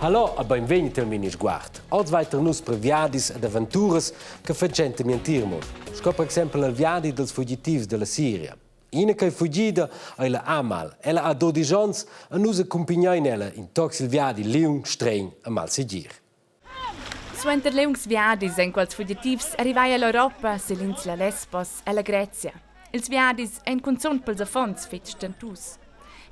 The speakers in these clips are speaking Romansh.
Hallo e beinvegni tiel Minisguard. Oz vai tar nus per viadis ed aventuras che fatschentan entir mund, sco per exempel il viadi dals fugitivs dalla Siria. Ina ch'ei fugida ei la Amal. Ella ha 12 onns e nus accumpignein ella in toc sil viadi liung, stregn e malsegir. Suenter liungs viadis ein quels fugitivs arrivai ell'Europa, sill'insla Lesbos, ella Grezia. Ils viadis ein cunzun pils affons fetg stentus.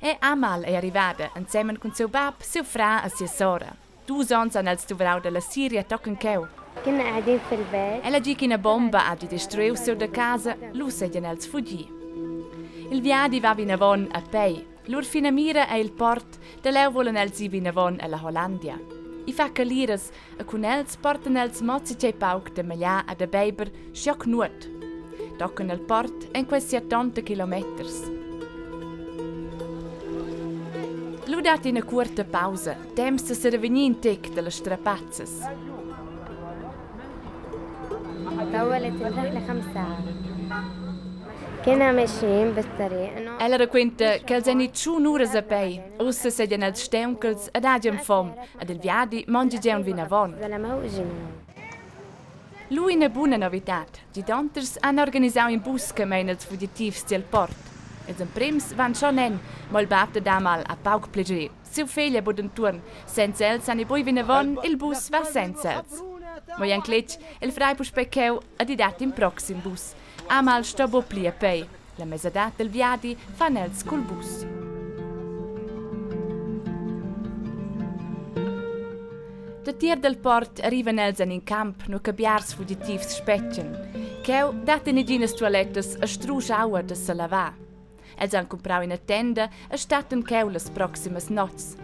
È Amal ei arrivada ensemen cun siu bab, siu frar e sia sora. Dus onns han els duvrau dalla Siria tochen cheu. Ella gi ch'ina bomba hagi destruiu siu da casa, lu seigien els fugi. Il viadi va vinavon a pei. Lur finamira ei il port, da leu vulan els ir vinavon ella Hollandia. I fa caliras e cun els portan els mo tgei pauc da magliar e da beiber schioc nuot. Tochen el port ein quei siatonta kilometers. Lu dat ina cuorta pausa, temps da serevegnir in tec dallas strapazzas. Ella raquinta ch'els ein i tschun uras a pei, ussa seigien els staunchels ed hagien fom ed il viadi mongi giaun vinavon. Lu ina buna novitad. Gidonters han organisau in bus che meina ils fugitivs tiel port. Ils emprims van schon en, mo il bab da Damal ha pauc plascher. Siu fegl è buc entuorn. Senza els han ei buc vinavon, il bus va senza els. Mo Jan cletg, el frai puspei cheu ed i dat in proxim bus. Amal sto buc pli a pei. La mesadad del viadi fan els cul bus. Datier dal port arrivan els en in camp, nua che biars fugitivs spetgan. Cheu dat neginas tualettas e strusch aua da selavar. Els han cumprau ina tenda e stattan cheu las proximas notgs.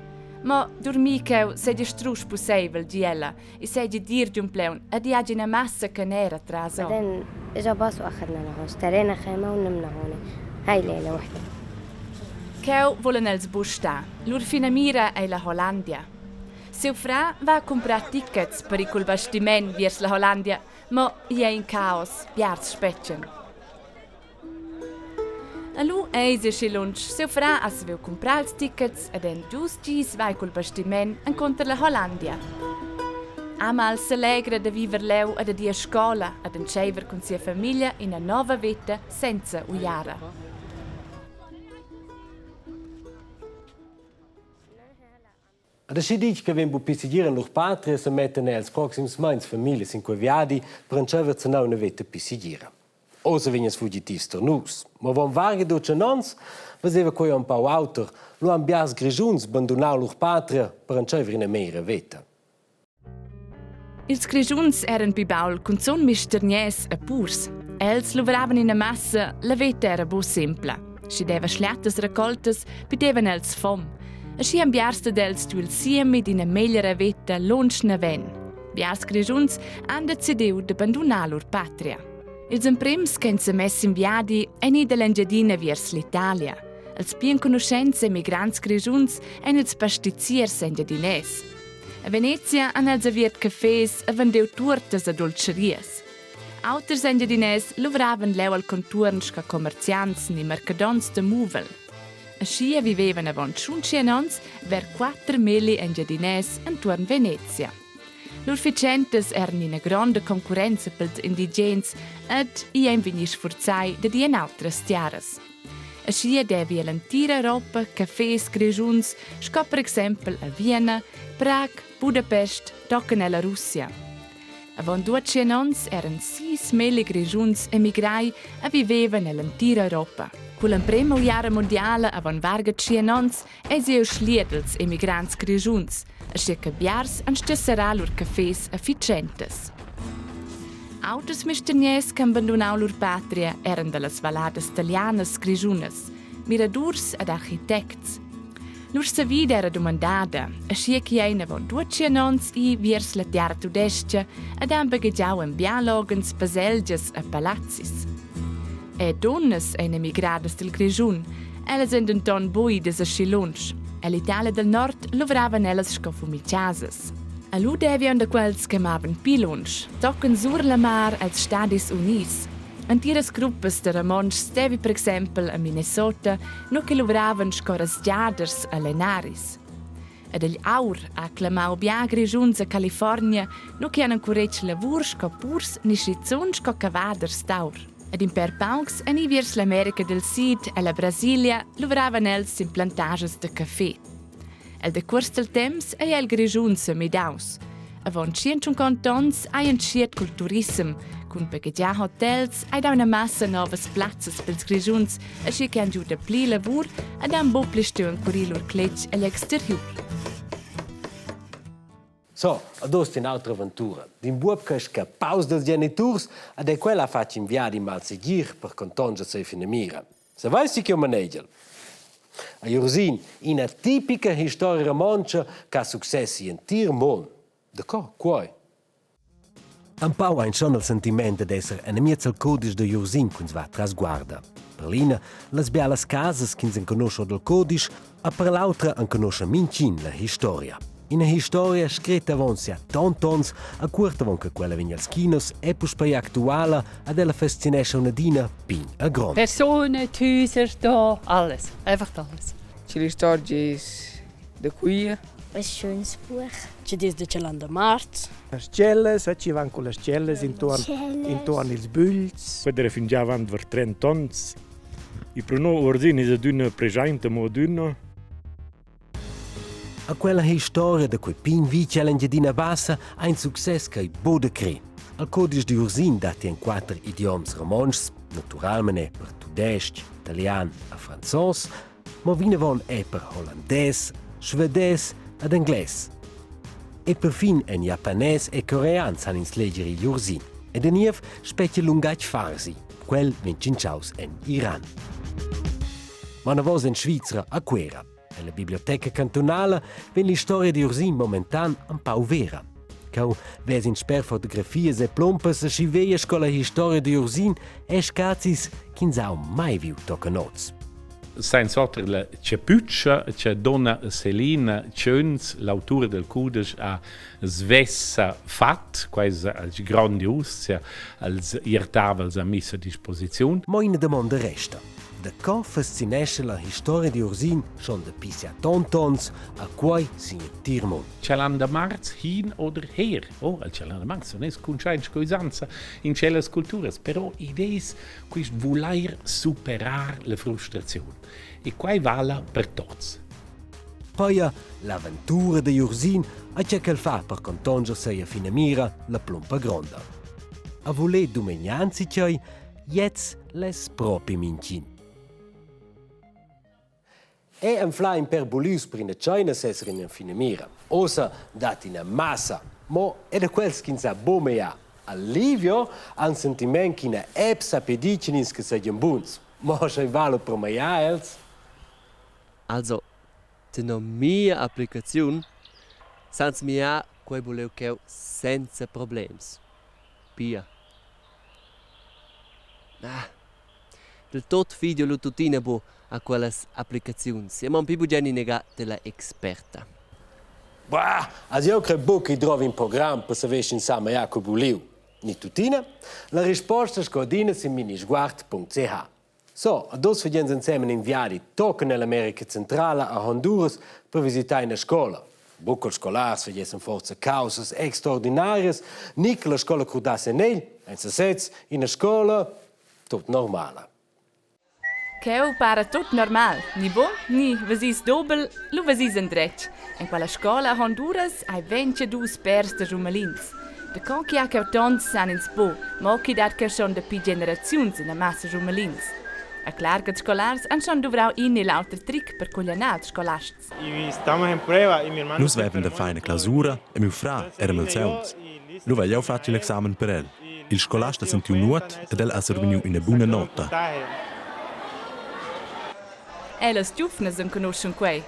Mo durmir cheu seigi strusch pusseivel, di ella, e seigi dir giun plaun ed i hagi ina massa canera traso. بعدين اجا باص واخذنا لهون اشترينا خيمه ونمنا هون هاي ليله وحده Cheu volan els buc star. Lur finamira ei la Hollandia. Siu frar va a cumprar tickets per ir cul bastiment viers la Hollandia, mo igl ei in caos, biars spetgan. E lu eisi aschi lunsch, siu frar ha saviu cumprar ils tickets ed en dus gis vai cul bastiment encunter la Hollandia. Amal selegra da viver leu e dad ir a scola ed entscheiver cun sia famiglia ina nova veta senza uiara. Ed aschi ditg che vegn buc pli segir en lur patria semettan els proxims meins famiglias sin quei viadi per entscheiver zenau ina veta pli segira. Oz vegn els fugitivs tar nus. Mo avon varga 12 onns veseva quei empau auter. Lu han biars Grischuns bandunau lur patria per entscheiver ina megliera veta. Ils Grischuns eran pli baul cunzun mistergners e purs. Els luvravan ina massa, la veta era buc simpla. Schi deva schliattas raccoltas, pitevan els fom. Aschi han biars dad els giu il siemi d'ina megliera veta lunsch naven. Biars Grischuns han decidiu da bandunar lur patria. Ils emprims ch'ein semess in viadi ein i dall'Engiadina viers l'Italia. Els pli enconuschents emigrants grischuns ein ils pastiziers engiadinès. A Venezia han els aviert cafés e vendiu tuortas e dultscherias. Auters engiadinès luvravan leu al contuorn sco commerciants ni marcadonts da muvel. Aschia vivevan avon tschun onns ver quatermilli engiadinès entuorn Venezia. Lur fatschentas eran ina gronda concurrenza pils indigens ed igl ein vegni sfurzai dad ir en autras tiaras. Aschia devi ell'entira Europa cafés grischuns sco per exempel a Vienna, Prag, Budapest tochen ella Russia. Avon duatschien onns eran sis melli grischuns emigrai e vivevan ell'entira Europa. Cull'emprema uiara mundiala avon varga tschien onns eisi jeu schliet els emigrants grischuns, aschia che biars han stuiu serrar lur cafés e fitschentas. Auters mistergners che han bandunau lur patria eran dallas valladas talianas grischunas, miradurs ed architects. Lur savida era dumandada, aschia che ein avon duatschien onns i viers la tiara tudestga ed han baghegiau en bia loghens baselgias e palazis. E dunnas ein emigradas dil Grischun. Ellas ein denton buidas aschi lunsch. Ell'Italia del Nord luvravan ellas sco fumitgiasas. E lu devian da quels che mavan pli lunsch, tochen sur la mar els Stadis Unis. Entiras gruppas da romontschs devi per exempel a Minnesota, nua che luvravan sco rasgiaders a lenaris. Ed igl aur ha clamau bia Grischuns a California, nu che han encuretg lavur sco purs ni schizun sco cavaders d'aur. Ed in per paucs en i viers l'America del Sid e la Brasilia luvravan els sin plantages de café. El decuors del temps ei el Grischun semidaus. Avon 150 onns ei entschiet cul turissem. Cun baghegiar hotels ei dau ina massa novas plazzas pils Grischuns, aschia che han giu dapli lavur ed han buc pli stuiu encurir lur cletg egl exteriur. So, ad ost in'autra aventura. D'in buob che scappaus dals geniturs ad ei quella fatg in viadi malsegir per contonscher sia finamira. Saveis ti ch'jeu manegel? A Jursin, ina tipica historia romontscha che ha success igl entir mund. Daco quei? Empau ein schon il sentiment dad esser enamiez al cudisch da Jursin ch'ins va tras guarda. Per l'ina las bialas casas ch'ins enconoscha dal cudisch e per l'autra enconoscha mintgin la historia. Ina historia scretta avon sia tontons a cuort avon che quella vegn als kinos è puspei actuala ad ella fascinescha un'adina pign e grond. Personen, die Häuser da, alles, einfach alles. C'è l'istorgia da Cuira. Ein schönes Buch. Ci dis da Chalanda Marz. Las tschellas, eh, ci van con las tschellas intuorn, intuorn ils bügls. Quella era fingià avant var 30 ons. I pro no ordin es adüna preschaint amo adüna. A quella historia da quei pign vitg ell'Engiadina Bassa ha in success ch'ei buc da crer. Al codisch d'Ursin datti en quatter idioms romontschs, naturalmein per tudestg, italian e franzos, mo vinavon è per hollandes, svedès ed englais. E perfin en japanes e corean san ins leger igl Ursin. Ed en niev spetga lungatg farsi, quel vegn tschintschaus en Iran. Ma anavos en Svizra a Cuera. Ella biblioteca cantunala vegn l'istoria di Ursin momentan empau vera. Cheu ves'ins sper fotografias e plompas aschi veglia sco la historia di Ursin e scazis ch'ins ha mai viu tochen oz. Senz'oter la chapütscha cha donna Selina Chönz, l'autura del cudesch, ha svessa fat, quai es alch grandius, als iertavels ha miss a disposiziun. Mo ina damonda resta. Da co fascinescha la historia di Ursin schon dapi tonts a quai sin entir mund? Chalanda Marz hin oder her. Oh, al Chalanda Marz non es cuntschaint sco üsanza in tschellas culturas, però id es quist vulair superar la frustraziun. E quai vala per tots. Poi l'aventura da Jursin a che ch'el fa per contonger seia finamira la plumpa gronda. A voler dumegnanzi cheu, jetzt les propi minchin. E anflar in per bulius per ina tscheina sesser ina finamira. Ossa dat ina massa, mo è da quels ch'ins ha buc meglier. Al Livio ha in sentiment ch'ina app sappi dir tgenins che seigien buns. Mo sch'ei vala per meglier els? Also, tenor mia applicaziun sans miar quei buleu cheu senza problems. Pia. Ah, Del tot fidio lu tuttina buc a quellas applicaziuns. Jeu mon pli bugen inaga dalla experta. Bah, also jeu crei buc ch'ei drovi in program per saver sch'ins sa magliar cul buliu. Ni tuttina? La risposta sco adina sin minisguard.ch. So, ad oz fagians ensemen in viadi tochen ell'America Centrala a Honduras per visitar ina scola. Buc ils scolars fagessen forsa caussas extraordinarias, ni che la scola crudass en egl, en sesez, ina scola tut normala. Cheu para tut normal, ni bun, ni vesis dubel, lu vesis endretg. En quella scola a Honduras hai 22 pèrs da giumelins. Da co che ha cheu tons san ins buc, mo ch'i dat cheu schon dapi generaziuns ina massa giumelins. E clar che scolars han schon duvrau in e l'auter tric per cuglianar ils scolasts. Nus vevan da far ina clausura e miu frar era malsauns. Lu vai jeu fatg igl examen per el. Il scolast ha sentiu nuot ed el ha survegniu ina buna nota. Ellas giuvnas enconuschan quei.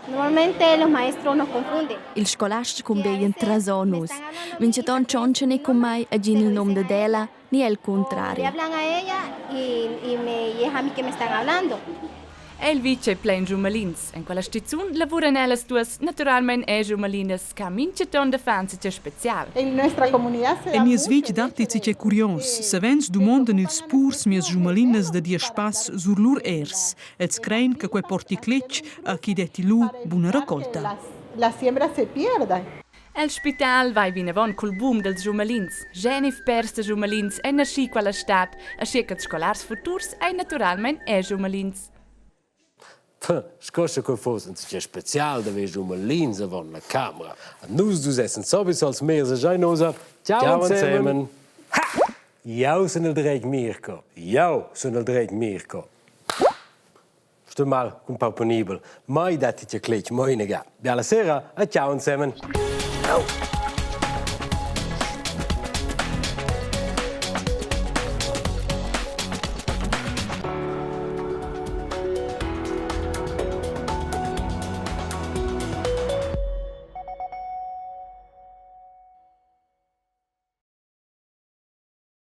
Normalmente los maestros nos confunden. Il scolast cumbein traso nus. Minchaton tschontschan cun mei e gin il num dad ella ni el contrari. Le hablan a ella y, y, me, y es a mí que me están hablando. El vitg ei plein giumalins. En quella stizun lavuran ellas duas naturalmein era giumalinas che han mintgaton da far enzatgei special. En nies vitg datti zatgei curios. Savens dumondan ils purs mias giumalinas da dir spass sur lur ers. Els crein che quei porti cletg a chi detti lu buna raccolta. La siembra se pierda. El spital vai vinavon cul boom dals giumalins. Genif pers da giumalins ein naschi quella stad, aschia ch'ils scolars futurs ein naturalmein era giumalins. Sco sche quei fuss enzatgei special da ver giumalins avon la camera. A nus dus essen sowieso als megliers e schein ussa. Ciao ensemen. Ha! Jau sun il dretg Mirko. Jau sun il dretg Mirko. Sto mal cun pau penibel. Mai datti ti cletg, mo inaga. Biala sera e ciao ensemen. Ciao.